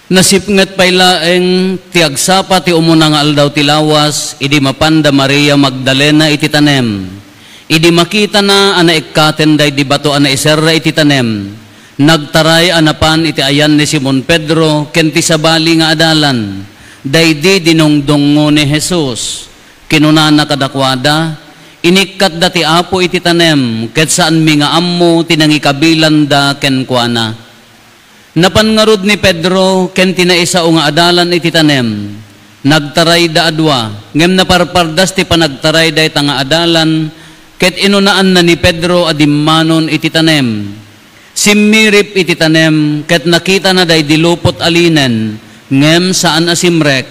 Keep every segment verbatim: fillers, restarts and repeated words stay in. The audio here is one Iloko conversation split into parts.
Nasipnget pay laeng ti agsapa ti umuna nga aldaw ti lawas, idi mapan da Maria Magdalena iti tanem. Idi makitana a naikkaten daydi bato a naiserra iti tanem, nagtaray a napan iti ayan ni Simon Pedro ken ti sabali nga adalan. Daydi dinungdungngo ni Jesus. Kinunana kadakuada, "Inikkatda ti Apo iti tanem, ket saanmi nga ammo ti nangikabilanda kenkuana." Napan ngarud ni Pedro ken ti naisao nga adalan iti tanem. Nagtarayda a dua, ngem naparpardas ti panagtaray dayta nga adalan, ket inunaanna ni Pedro a dimmanon iti tanem. Simmirip iti tanem, ket nakitana daydi lupot a linen, ngem saan a simrek.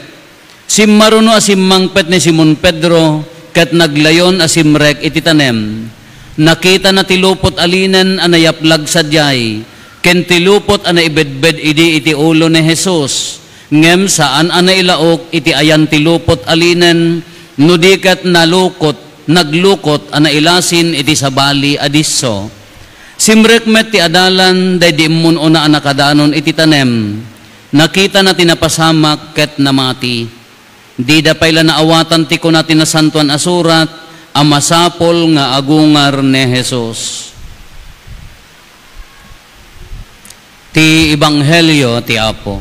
Simmaruno a simmangpet ni Simon Pedro, ket naglayon a simrek iti tanem. Nakitana ti lupot a linen a nayaplag sadiay, ken ti lupot a naibedbed idi iti ulo ni Jesus, ngem saan a nailaok iti ayan ti lupot a linen, no di ket nalukot, naglukot a nailasin iti sabali a disso. Simrek met ti adalan daydi immun-una a nakadanon iti tanem. Nakitana ti napasamak ket namati. Dida pay la naawatan ti kuna ti Nasantoan a Surat a masapul nga agungar ni Jesus. Ti Ebanghelio ti Apo.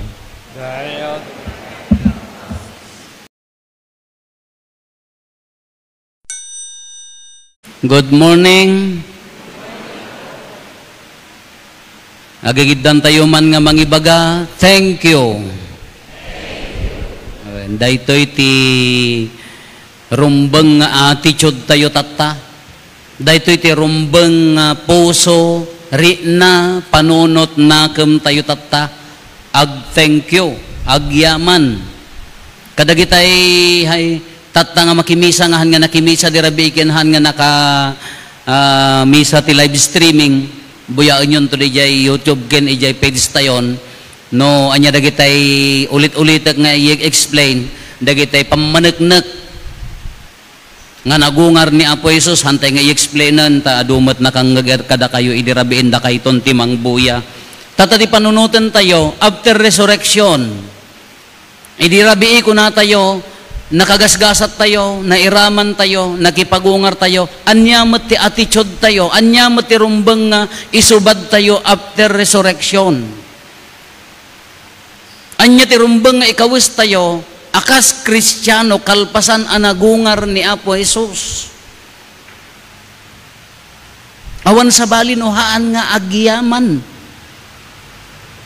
Good morning. Agigiddantayo man nga mangibaga, "Thank you." Awen, daytoy ti rumbeng nga attitude tayo tatta. Daytoy ti rumbeng nga puso, rikna, panunot, nakemtayo tatta. Ag-thank you, agyaman. Kadagitay, hay, tatta nga makimisa nga han nga nakimisa di rabii ken han nga naka, ah, misa ti live streaming, buyaenyon to dijay YouTube ken ijay page tayon. No, ania dagitay ulit-ulitek nga i-explain, dagitay pammaneknek nga nagungar ni Apo Jesus, hantay nga i-explainen, ta adu met nakangngeg kadakayo idi rabiin dakayton ti mangbuya. Tatta ti panunotentayo, after resurrection, idi rabii kunatayo, nakagasgasattayo, nairamantayo, nakipagungartayo, ania met ti attitude tayo, ania met ti rumbeng nga isubadtayo after resurrection? Ania ti rumbeng nga ikawestayo a kas Kristiano kalpasan a nagungar ni Apo Jesus? Awan sabali no haan nga agyaman.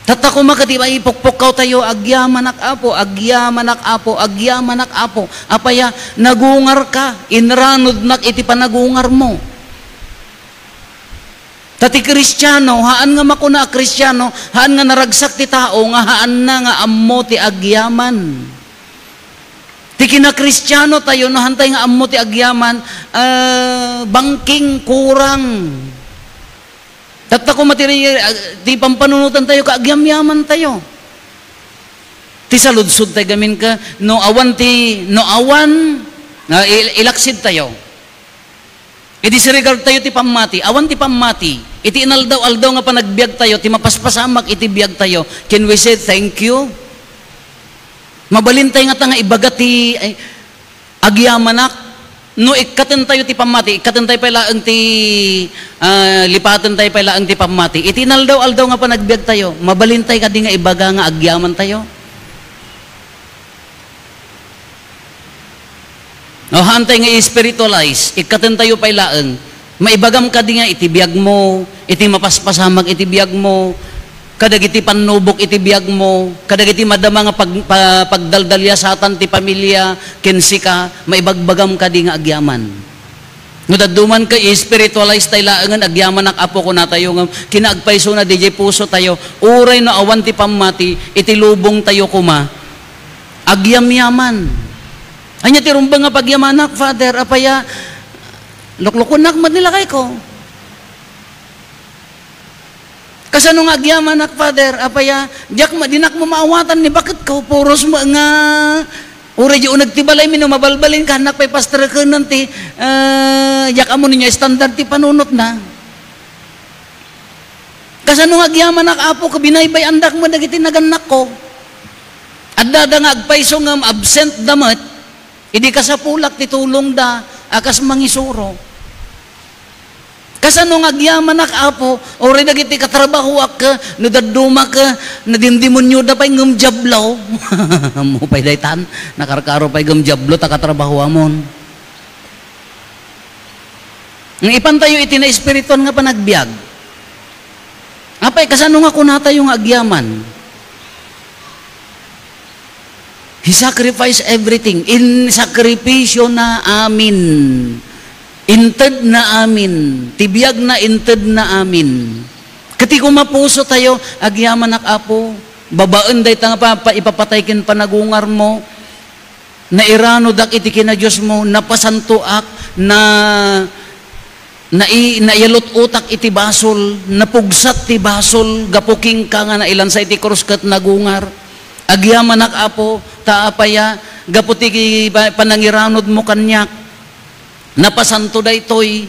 Tatta koma ket ipukpukkaw tayo, "Agyamanak, Apo, agyamanak, Apo, agyamanak, Apo." Apay a, nagungarka, inranudnak iti panagungarmo. Ta ti Kristiano, haan nga makuna a Kristiano, haan nga naragsak ti tao nga haanna nga ammo ti agyaman. Ti kinakristiano tayo, no hantay nga ammo ti agyaman, ah, bangking, kurang. Tatta koma ti, ti pampanunotan tayo, kaagyamyaman tayo. Ti saludsod tayo gamin ka, no awan ti, no awan, ah, il-, ilaksid tayo. Iti disregard tayo ti pammati, awan ti pammati. Iti inaldaw-aldaw nga panagbiag tayo, ti mapaspasamak iti biag tayo, can we say thank you? Mabalin tayo nga ta nga ibaga ti, ay, agyamanak. No ikkaten tayo ti pammati, ikkaten tayo pay laeng ti, ah, lipaten tayo pay laeng ti pammati. Iti inaldaw-aldaw nga panagbiag tayo, mabalin tayo kadi nga ibaga nga agyaman tayo? No, haantay nga i-spiritualize, ikkaten tayo pay laeng. Maibagam kadi nga iti biagmo, iti mapaspasamak iti biagmo, kadagiti pannubok iti biagmo, kadagiti madama nga pag-, pa-, pagdaldaliasatan ti pamilia, ken sika, maibagbagam kadi nga agyaman. No dadduman ka, i-spiritualize tay laengen, "Agyamanak, Apo," kunatayo, ngem kinaagpaysona didiay puso tayo, uray no awan ti pammati, iti lubong tayo koma, agyamyaman. Ania ti rumbeng nga pagyamanak, Father? Apay a, luklukonak met ni lakayko. Kasano nga agyamanak, Father? Apay a, diak ma-, dinak mo maawatan ni baketko, puros mo nga, uray di uneg ti balaymi no mabalbalin ka, annak pay pastreken ti, eh, diak ammo no ania standard ti panunotna. Kasano nga agyamanak, Apo, ket binaybay-andak mo dagiti nagannakko? Addada nga agpayso ngem absent da met, idi kasapulak ti tulongda a kas mangisuro. Kasano nga agyamanak, Apo? Uray dagiti katrabahoak, no dadduma, nadimdemonioda pay ngem diablo. Ammom pay daytan, nakarkaro pay ngem diablo ta katrabahoamon. Nga ipantayo iti naespirituan nga panagbiag. Apay, kasano nga kunatayo nga agyaman? He sacrificed everything. Insakripisyo na amin. Inted na amin. Ti biag na inted na amin. Kati koma puso tayo, agyamanak, Apo. Babaen dayta nga pa, pa, ipapatay ken panagungarmo. Nairanodak iti kinadiosmo, napasantoak, na, nai-, naiyalot-otak iti basol, napugsat ti basol, gapu kenka nga nailansa iti krus ket nagungar. Agyamanak, Apo, ta apaya, gapu ti pa-, panangiranodmo kaniak. Napasanto daytoy.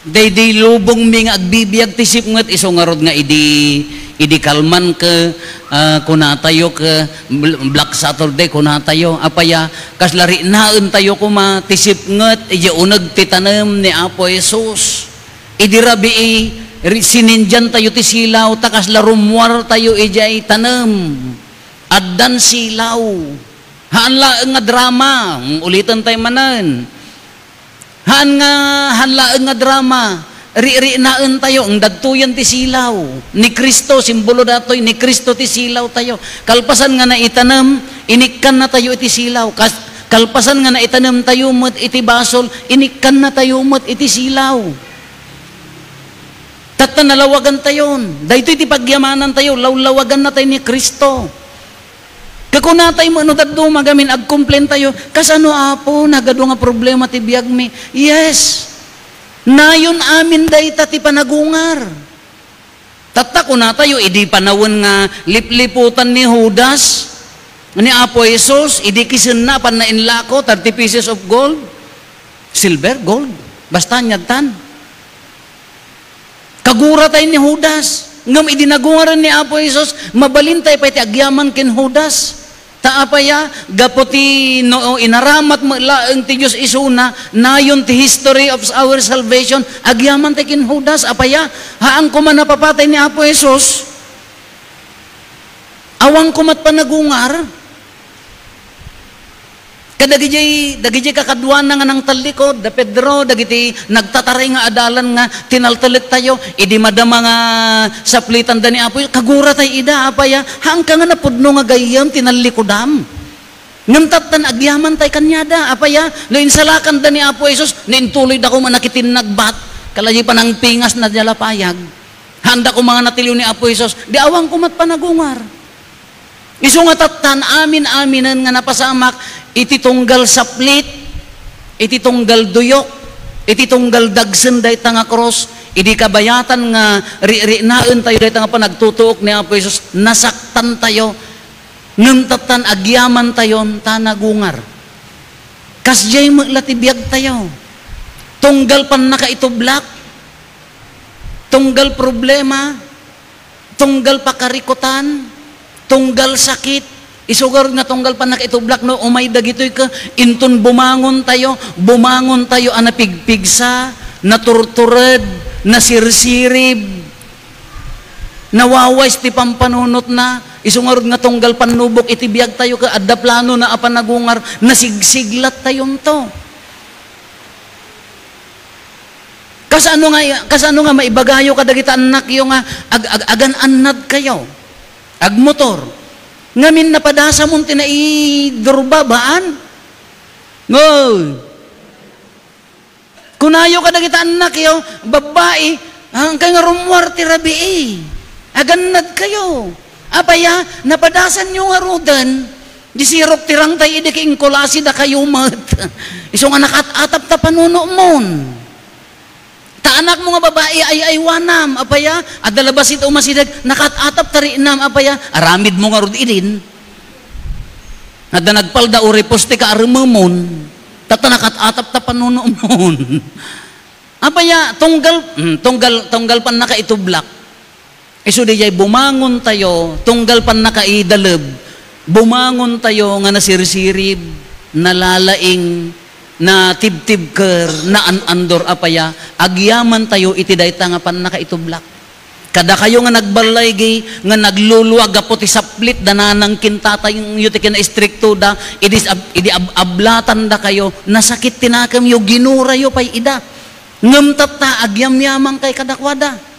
Daydi lubongmi nga agbibiag ti sipnget, isu ngarud nga idi, idi Kalman ket, ah, kunatayo ket Bl-, Black Saturday kunatayo. Apaya, kasla riknaentayo koma ti sipnget, idiay uneg ti tanem ni Apo Jesus. Idi rabii, ri-, sinindiantayo ti silaw, ta kasla rummuartayo idiay tanem. Addan silaw. Haan laeng nga drama, uliten tayo manen. Haan nga, haan laeng nga drama, riknaentayo, dagtoyen ti silaw. Ni Cristo, simbolo datoy, ni Cristo ti silaw tayo. Kalpasan nga naitanem, inikkannatayo iti silaw. Kas-, kalpasan nga naitanemtayo met iti basol, inikkannatayo met iti silaw. Tatta nalawagantayon. Daytoy ti pagyamanantayo, lawlawagannatayo ni Cristo. Kakunatay met no dadduma gamin agcomplain tayo, "Kasano, Apo, nagadu nga problema ti biagmi?" Yes. Nayon amin dayta ti panagungar. Tatta kunatayo, idi panawen nga lipliputan ni Judas, ni Apo Jesus, idi kisenna, apan nainlako, thirty pieces of gold, silver, gold, basta aniadtan. Kaguratay ni Judas. Ngem idi nagungaren ni Apo Jesus, mabalintay pay ti agyaman ken Judas. Ta apaya, gapu ti no inaramat met laeng ti Dios isuna, nayon ti history of our salvation, agyaman tay ken Judas. Apaya, haan koma napapatay ni Apo Jesus. Awan koma ti panagungar. Kadagijay, dagijay kakaduana nga nangtallikod, da Pedro, dagiti nagtataray nga adalan nga tinaltalektayo, idi madama nga saplitanda ni Apo, kaguratay ida, apaya, haanka nga napudno nga gayyem ti nallikudam. Ngem tattan agyamantay kaniada, apaya, no insalakanda ni Apo Jesus, no intuloyda koma nakitinnagbat, kalaji panangpingasna diay lapayag. Haanda koma nga natiliw ni Apo Jesus, di awan koma ti panagungar. Isu nga tattan, amin-aminen nga napasamak iti tunggal saplit, iti tunggal duyok, iti tunggal dagsen dayta nga krus, idi kabayatan nga riknaentayo dayta nga panagtutuok ni Apo Jesus, nasaktantayo. Ngem tattan agyamantayon ta nagungar. Kasdiay met la ti biagtayo. Tunggal pannakaitublak, tunggal problema, tunggal pakarikutan, tunggal sakit, isu ngarud nga tunggal pannakaitublak no umay dagitoy ket inton bumangontayo, bumangontayo a napigpigsa, naturtured, nasirsirib, nawawais ti pampanunotna, isu ngarud nga tunggal pannubok iti biagtayo ket adda planona a panagungar, nasigsiglattayonto. Kasano nga, kasano nga maibagayo kadagiti annakyo nga ag-, ag-, agan-annadkayo? Agmotor. Ngamin napadasamon ti naidurbabaan? Ngoy. Kunayo kadagiti annakyo, babbai, "Haankayo nga rummuar ti rabii. Agannadkayo." Apaya, napadasanyo ngaruden, di sirok ti rangtay idi ket inkulasi dakayo met. Isu nga nakaat-atap ta panunomon. Ta anakmo nga babai, ay-aywanam, apaya, adda labasit umasideg, nakaat-atap ta riknam, apaya, aramidmo ngarud idin. Adda nagpalda, uray puste ka arememon, tatta nakaat-atap ta panunomon. Apaya, tunggal, hmm, tunggal, tunggal pannakaitublak. Isu diay bumangontayo, tunggal pannakaidaleb, Bumangon tayo nga nasirsirib, nalalaing, natibtibker, naan-andor a paya, agyaman tayo iti dayta nga pannakaitublak. Kadakayo nga nagballaygi, nga nagluluag gapu ti saplit da nanang ken tatayyo ti kinaistriktoda, idi ab-, idi ab-, ablatandakayo, nasakit ti nakemyo, ginurayo pay ida. Ngem tatta, agyamyamang kay kadakuada.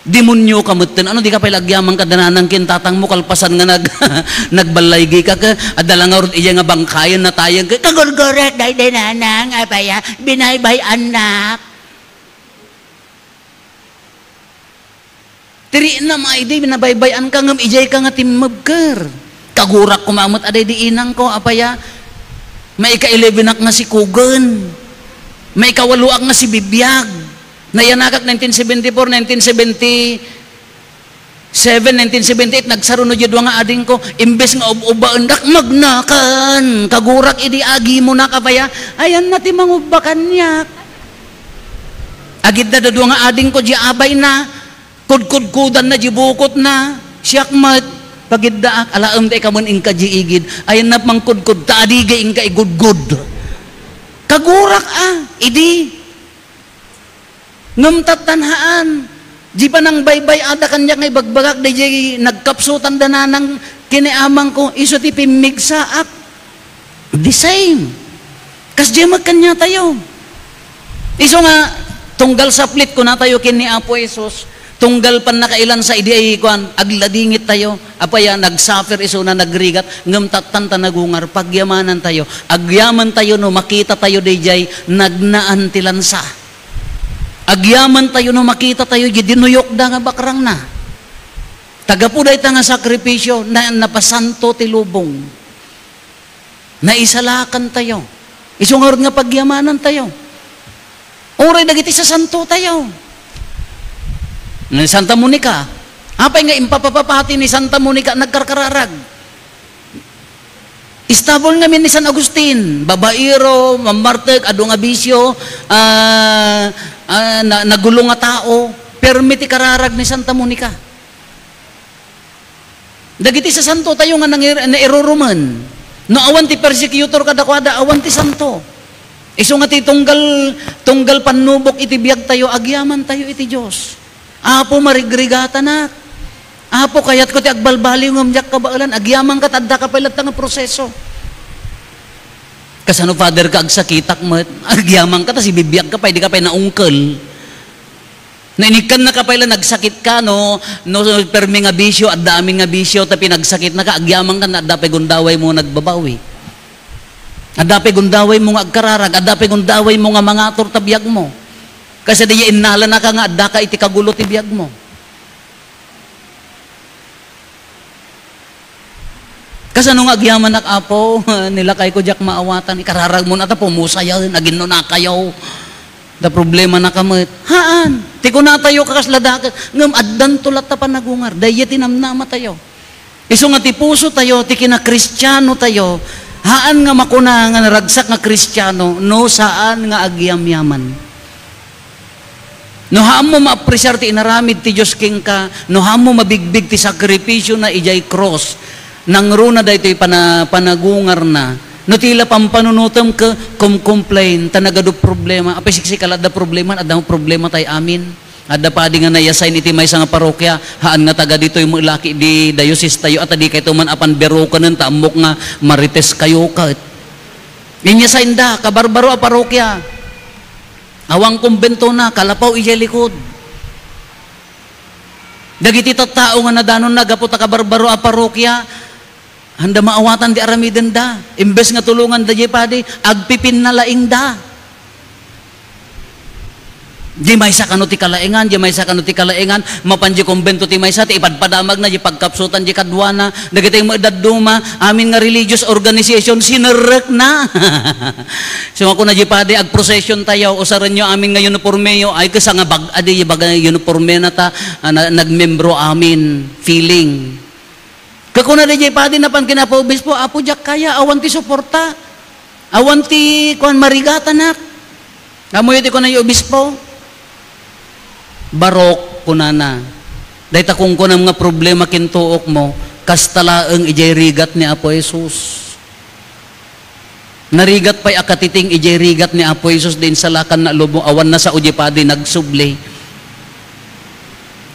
Demonio ka metten. Ano, di ka pay la agyaman kada nanang ken tatangmo kalpasan nga nag-, nagballaygi ka, ke, adda la ngarud iya nga bangkayen, natayen, ke, kagurgurek, daydi nanang, apaya, binaybay-annak. Tirienna, maidi, binabaybay-an ka, ngem ijay ka nga timmebker. Kagurak koma met a daydi inang ko, apaya, maika-eleven ak nga si Kugen. Maikawalo ak nga si Bibiag. Nayanakak nineteen seventy-four, nineteen seventy-seven, nineteen seventy-eight, nagsaruno diay dua nga ading ko, imbes nga ub-ubbaendak, magnakan, kagurak idi agimona ka paya, ayanna ti mangubba kaniak. Agidda da dua nga ading ko, diay abayna, kudkudkudanna diay bukotna, siak met, pagiddaak, alaem ta ikaw met inka diay igid, ayanna mangkudkod, ta adigay inka igudgod. Kagurak a, idi, Ngem tattan haan, di panangbaybay-ada kaniak nga ibagbagak, daydiay nagkapsutan da nanang ken ni amangko, isu ti pimmigsaak. The same. Kasdiay met kaniatayo. Isu nga, tunggal saplit, kunatayo ken ni Apo Jesus, tunggal pannakailansa idi ay kuan, agladingit tayo. Apay a, nagsuffer isuna, nagrigat, ngem tattan ta nagungar, pagyamanantayo. Agyamantayo no makitatayo daydiay, nagnaan ti lansa. Agyamantayo no makitatayo diay dinuyokda nga bakrangna. Ta gapu dayta nga sakripisio, na, napasanto ti lubong. Naisalakantayo. Isu ngarud nga pagyamanantayo. Uray dagiti sasantotayo. Ni Santa Monica. Apay nga impapapapati ni Santa Monica, nagkarkararag. Istabol ngamin ni San Agustin, babaero, mammartek, adu nga bisio, ah, ah, na-, nagulo nga tao, permi ti kararag ni Santa Monica. Dagiti sasantotayo nga nangir-, nairurumen, no awan ti persecutor kadakuada, awan ti santo. Isu nga ti tunggal, tunggal pannubok iti biagtayo, agyamantayo iti Dios. Apo, marigrigatanak. Apo, kayatko ti agbalbaliw ngem diak kabaelan. Agyamanka ta addaka pay latta nga proseso. Kasano, Father, ka agsakitak met? Agyamanka ta sibibiagka pay, di ka pay naungkel. No inikkannaka pay la, nagsakit ka, no, no permi nga bisio, adda amin nga bisio, ta pinagsakitnaka, agyamanka na adda pay gundawaymo nga agbabawi. Adda pay gundawaymo nga agkararag, adda pay gundawaymo nga mangatur ta biagmo. Kasdi diay innalanaka nga addaka iti kagulo ti biagmo. Kasano nga agyamanak, Apo? Nilakayko diak maawatan. Ikararagmo na ta pumusayen, aginnunakayo. Da problemanaka met. Haan. Ti kunatayo, kakasla dakes, ngem addanto latta panagungar. Daydiay ti namnamatayo. Isu nga ti pusotayo, ti kinakristianotayo, haan nga makuna nga naragsak nga Kristiano no saan nga agyamyaman. No haanmo maapresiar ti inaramid ti Dios kenka, no haanmo mabigbig ti sakripisiona idiay krus, nangruna daytoy pana-, panagungarna. No ti la pampanunotem ket kumcomplain, ta nagadu problema. Apay, siksika la adda problema, adda problema tay amin. Adda padi nga nai-assign iti maysa nga parokya, haan nga taga ditoy met la ket di diocese tayo, a ta dikayto man a panberokenen ta ammok nga marites kayo ket. Inya-assign da, kabarbaro a parokya. Awan kumbentona, kalapaw idiay likod. Dagiti tattao nga nadanonna gapu ta kabarbaro a parokya, anda maawatan ti aramidenda. Imbes nga tulonganda diay padi, agpipinnalaingda. Diay maysa kano ti kalaingan, diay maysa kano ti kalaingan, mapan diay kumbento ti maysa, ti ipadpadamagna diay pagkapsutan diay kaduana, dagiti met dadduma, amin nga religious organization, sinerrekna. So, ako na diay padi, agprocession tayo, usarenyo amin nga uniformeyo, ay, kesa nga bag-, adi, baga uniformena ta, ah, na-, nagmembro amin, feeling. Kakuna diay padi napan ken Apo Obispo, "Apo, diak kaya, awan ti suporta. Awan ti, kuan, marigatanak." Ammoyo ti kuna ni Obispo? "Barok," kunana. "Dayta kunkunam nga problema ken tuokmo, Kasta laeng idiay rigat ni Apo Jesus. Narigat pay a katiting idiay rigat ni Apo Jesus, di insalakanna a lubong, awan nasao diay padi nagsubli.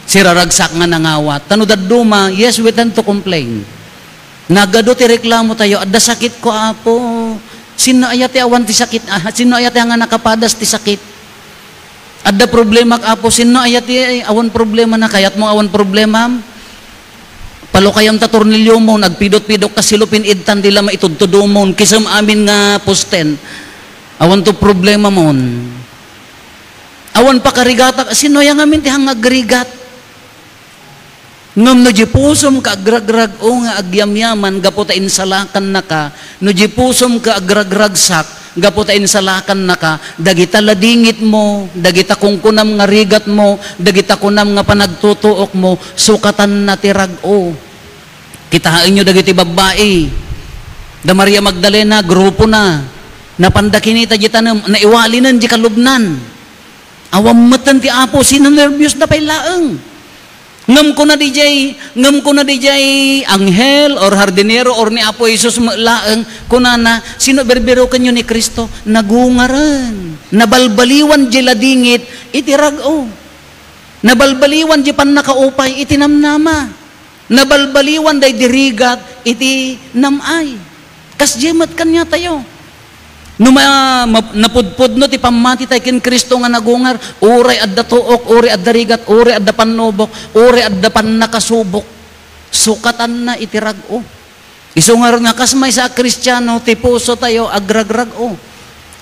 Siraragsak nga nangawat. Ta no dadduma, yes, we tend to complain. Nagadu ti reklamo tayo, "Adda sakitko, Apo. Sinno aya ti awan ti sakit? Ah, sinno aya ti nga nakapadas ti sakit?" Adda problemak, Apo, sinno aya ti awan problemana? Kayatmo awan problemam? Palukayam ta tornilyo mon, agpidot-pidot ka silupin, idtan di la maitudtudo mon, kisem amin nga posten. Awan to problema mon. Awan pakarigata, sinno aya ngamin ti hang agrigat? Ngem no di pusom ka agragrag-o nga agyamyaman gapu ta insalakannaka, no di pusom ka agragragsak gapu ta insalakannaka, dagita ladingitmo, dagita kunkunam nga rigatmo, dagita kunam nga panagtutuokmo, sukatanna ti rag-o. Kitaenyo dagiti babbai. Da Maria Magdalena, grupona. Napanda kinita di tanem, naiwalinen di kalubnan. Awan metten ti Apo, sinanerbiosda pay laeng. Ngem kuna dijay, ngem kuna dijay anghel or hardinero or ni Apo Jesus met laeng, kunana, "Sino berberokenyo ni Cristo?" Nagungaren. Nabalbaliwan di ladingit iti rag-o. Nabalbaliwan di pannakaupay iti namnama. Nabalbaliwan daydi rigat iti nam-ay. Kasdiay met kaniatayo. No ma-, ma-, napudpudno ti pammati tayo ken Cristo nga nagungar, uray adda tuok, uray adda rigat, uray adda pannubok, uray adda pannakasubok, sukatanna iti rag-o. Isu ngarud nga kas maysa a Kristiano, ti puso tayo agragrag-o.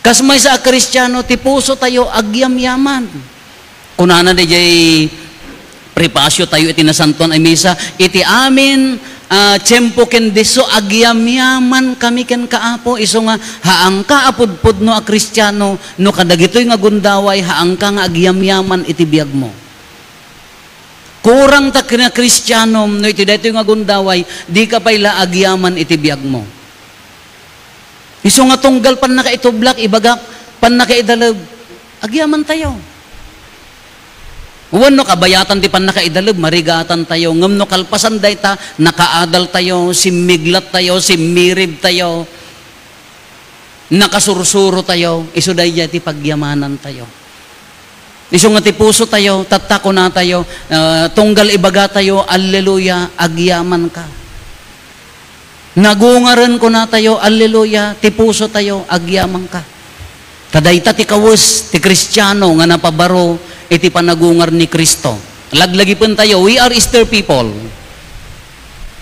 Kas maysa a Kristiano, ti puso tayo agyamyaman. Kunana dayjay prepasio tayo iti Nasantoan a Misa, "Iti amin a tiempo ken disso, agyamyaman kami kenka, Apo." Isu nga, haanka a pudpudno a Kristiano, no kadagitoy nga gundaway, haanka nga agyamyaman iti biagmo. Kurang ta ken a Kristianom, no iti daytoy nga gundaway, dika pay la agyaman iti biagmo. Isu nga tunggal pannakaitublak, ibagak, pannakaidaleb, agyaman tayo. Wenno kabayatan ti pannakaidaleb, marigatan tayo. Ngem no kalpasan dayta, nakaadal tayo, simmiglat tayo, simmirib tayo, nakasursuro tayo, isu daydiay ti pagyamanan tayo. Isu nga ti puso tayo, tatta kuna tayo, ah, tunggal ibaga tayo, "Alleluia, agyaman ka." Nagungaren kuna tayo, "Alleluia, ti puso tayo, agyaman ka." Ta dayta ti kawes ti Kristiano nga napabaro iti panagungar ni Cristo. Laglagipen tayo, we are Easter people.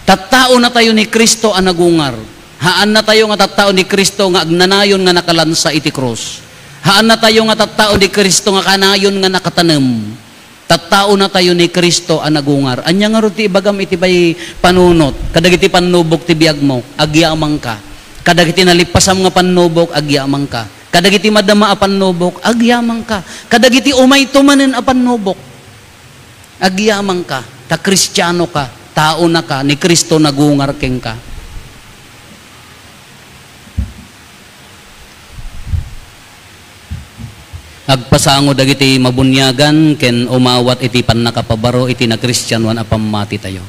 Tattaona tayo ni Cristo a nagungar. Haanna tayo nga tattao ni Cristo nga agnanayon nga nakalansa iti krus. Haanna tayo nga tattao ni Cristo nga kanayon nga nakatanem. Tattaona tayo ni Cristo a nagungar. Ania ngarud ti ibagam iti pay panunot? Kadagiti pannubok ti biagmo, agyamanka. Kadagiti nalippasam nga pannubok, agyamanka. Kadagiti madama a pannubok, agyamanka. Kadagiti umayto manen a pannubok, agyamanka. Ta Kristiano ka, taona ka, ni Cristo nagungar kenka. Agpasango dagiti mabuniagan ken umawat iti pannakapabaro iti nakristianoan a pammatitayo.